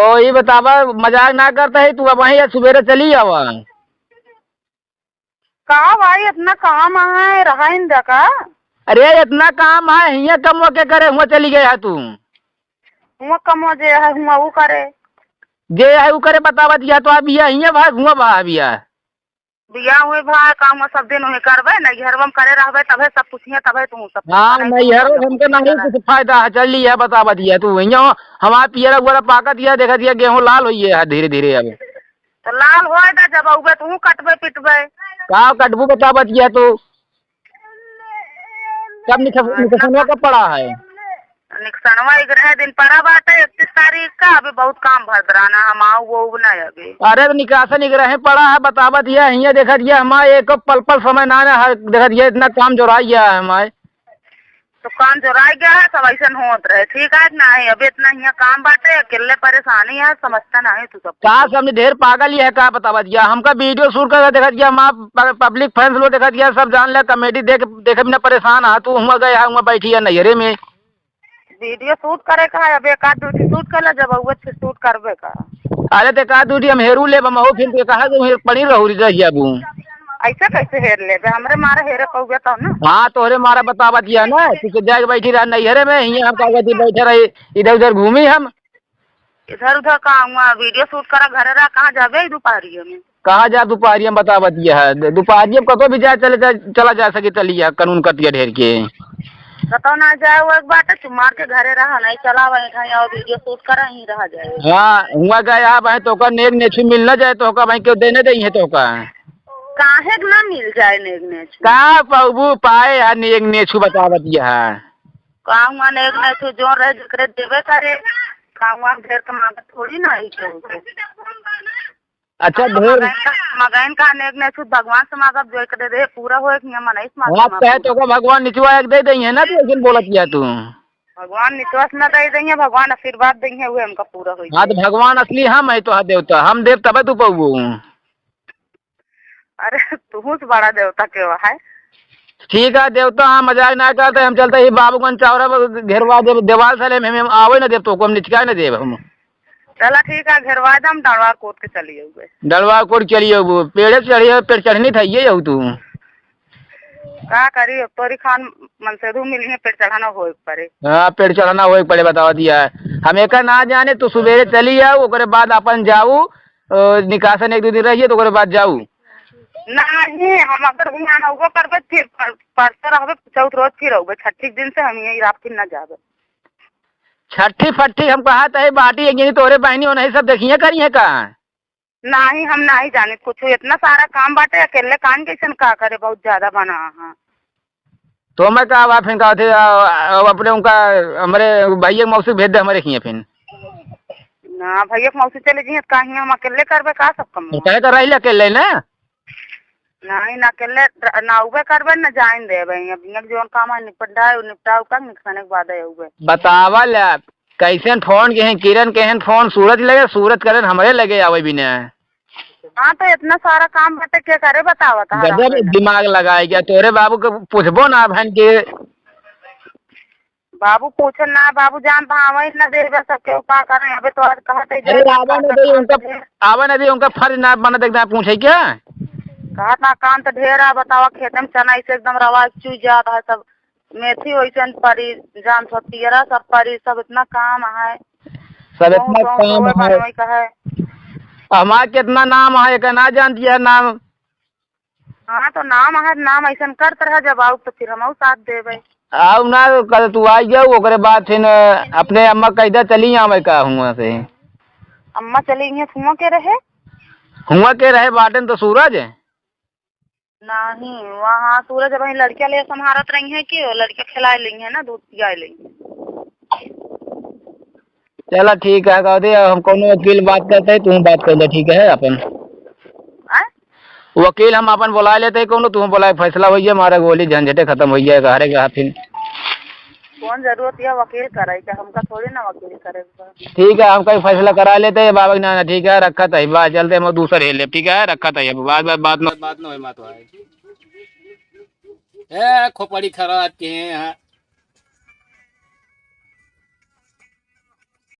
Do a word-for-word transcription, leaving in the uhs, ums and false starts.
तो ई बतावा, मजाक ना करत है तू, अबहीं या सुबेरे चली आवा। का भाई, इतना काम है, रहा इन का? अरे, इतना काम है, हियाँ कमवा के करे, हुआँ चली गए है तू। हुआँ कमवा जे है, हुआँ ऊ करे। जे है ऊ करे, बतावत या तो अबिया हियाँ भाग, हुआँ भाग अबिया। बियाह हुए भाई, काम सब दिन हुए करबे, नैहरवा में करे रहबे, तबे सब पूछिए, तबे तू सब हाँ, पूछबे, नहीं तो नैहरवा सब से हमके पूछबे नहीं करे। कुछ फायदा है, चल लिया, बतावत या तू, हियाँ हमार पियरा उगरा पाकत या, देखत या गेहूँ लाल होइए है धीरे धीरे अब। तो लाल होए दे, जब अउबे तू कटबे पिटबे। का कटबू बतावत या तू? सब निकस-, हाँ, निकसनवा का पड़ा है। निकसनवा इग्रह दिन पड़ा बाटे, इकतीस तारीख का, अभी बहुत काम भर रहा ना, हम आऊ वो ना अभी। अरे तो निकासन इग्रह पड़ा है, बतावत या, हियाँ देखत या, हमारे एक पल पल समय ना, ना, हर देखत या, इतना काम जोराई गया है हमारे। तो काम जोराई गया है, सब ऐसन होत रहे, ठीक है कि नहीं? अभी इतना हियाँ काम बाटे, अकेले परेशानी है, समझता नहीं तू सब का कुछ। समझ ढेर पागल ही है का बतावत या? हमका video shoot करके देखत या, हमार प-, public fans लोग देखत या, सब जान ले, comedy देख, देखे बिना परेशान है, तू हुआँ गए है, हुआँ बैठी है नैहरे में। Video shoot करे का है, अब एक आध दो ठे shoot कर ले, जब अउबे फिर shoot करबे का। अरे तो एक आध दो ठे हम हेरू लेब, हम हो फिर तो कहा जो पड़ी रहू रह जाबू। ऐसे कैसे हेर लेबे? हमरे मारे हेरे कउबे तब ना। हाँ, तोहरे मारा बतावत या ना, तू तो जाके बैठी रहा नैहरे में, हियाँ हम का कहती बैठे रही, इधर उधर घूमी हम। इधर उधर का हुआ, video shoot करा, घरे रहा, कहाँ जाबे ई दुपहरिया में? कहाँ जा दुपहरिया में बतावत या है, दु-, दुपहरिया में कतो भी जा, चले जा, चला जा सके, चली जा, कानून कटिया ढेर के। कतो ना जाए, वो एक बात है, तू मार के घरे रहा, नहीं चला वहीं कहीं और video shoot करा, यहीं रहा जाए। हाँ, हुआँ गए आप हैं तो ओकर नेग नेछू मिल ना जाए तो ओकर भाई क्यों देने दे है तो ओकर। काहे के ना मिल जाए नेग नेछू? का पाउबू पाए है नेग नेछू बतावत या है। का हुआ नेग नेछू जोन रहे जेकरे देबे करे, का हुआ ढेर के मांगत थोड़ी ना है केहू से। अच्छा, तो ढेर मगैन का, मगैन का नेग नेछू भगवान से मांगब, जो एक दे दे, पूरा होए कि मनई से मांगब। हाँ, तहे तो का भगवान निचवा एक दे दे है ना, तो एक दिन बोलत या तू। भगवान निचवा से ना दे दे, भगवान आशीर्वाद दे, उहे हमका पूरा होई हाँ, तो जाए। भगवान असली हम है, तो हाँ देवता, हम देव तबे तू पउबू। अरे, तुहू से बड़ा देवता के है। ठीक है, देवता, हाँ, मजाक ना करते, हम चलते ही बाबूगंज चौरा पर घेरवा देब, देवाल से लेम, हम आवे ना देब, तो को हम निचकाए ना देब हम। चला ठीक है, घेरवा दे, हम डंडवा कोट के चली अउबे। डंडवा कोट चली अउबे, पेड़े चढ़ी, पेड़ चढ़नी था, ये अउ तू। का करी, अब तोरी खान मनसेधू मिली है, पेड़ चढ़ाना होए के पड़े। हाँ, पेड़ चढ़ाना होए के पड़े, बतावत या है। हम एका ना जाने, तू सुबेरे चली आउ, ओकरे बाद अपन जाउ, अ, निकासन एक दो दिन रहिए, तो ओकरे बाद जाउ। नहीं, हम अगर हुआँ अउबो करबे, फिर पर-, परसों रहबे, चौथ रोज फिर अउबे, छठी के दिन से हम यहीं रात फिर ना जाबे। छठी फट्ठी हम कहा तही बाटी, एक जनी तोहरे बहनी ओनही सब देखिए करिए का? नाही, हम नाही जानित कुछ। इतना सारा काम बाटे, अकेले काम कैसन का करे, बहुत ज्यादा बना है। तो मैं का बा फिर का होते, आ, आ, अपने उनका, हमरे भैया के मौसी भेज दे हमरे हियाँ फिर। ना, भैया के मौसी चले जइहें, तो काहे हम अकेले करबे का सब काम? तो कहे तो रही अकेले ना। नाही, ना अकेले र-, ना उबे करबे, ना जाइन देबे। अब इहाँ के जौन काम है निपटाए, निपटाउ का निकसने के बाद है उबे। बतावा ले, कैसन फोन के हैं, किरण के हैं फोन, सूरज लगे, सूरज करेन हमरे लगे आवे बिना। हाँ, तो इतना सारा काम बाटे, के करे बतावा तहार गजब आवे ना। दिमाग लगाए गया, तोरे बाबू के पूछबो ना बहन के। बाबू पूछे ना, बाबू जान भावे ना देबे, सब केहू का करे। अबे तो आज कहत है अरे जे आवे ना दे, उनका, आवे ना दे, उनका फर्ज ना बनत एकदम पूछे क्या? कहत ना काम तो ढेर है, बतावा खेते में चना ऐसे एकदम रवा चुई जात है सब। मेथी वैसन परी, जान सब पियरा सब परी, सब इतना काम है। सब इतना काम है। हमार कितना नाम है, एक ना जानती है नाम। हाँ, तो नाम है, नाम ऐसन करत रह, जब आउ तो फिर हमहू साथ देबे। आउ ना, कल तू आई जाउ, ओकरे बाद फिर अपने अम्मा कह दे, चली आवे का हुआँ से। अम्मा चली गई, हुआँ के रहे? हुआँ के रहे बाटेन तो सूरज। नहीं, वहाँ सूरज अबहीं लड़किया ले संभारत रही है कि वो लड़किया खिलाए लेंगे ना, दूध पियाए लेंगे। चला ठीक है, कह दे, हम कौनो वकील बात करते हैं, तू बात कर ले, ठीक है अपन। आय? वकील हम अपन बुला लेते हैं कौनो, तू बुलाए, फैसला हो जाए, हमारा गोली झंझटे खत्म हो जाए, हरे के हाथ फिर। कौन जरूरत है वकील कराई के? हमका थोड़ी ना वकील करे के बा। ठीक है, हम कहीं फैसला करा लेते हैं बाबा के नाना, ठीक है, रखत है, बात चलते हम दूसर हेल लेब, ठीक है, रखत है, अब बात, बात, बात, बात, बात न होए, बात होए। ए, खोपड़ी खराब के हैं यहाँ।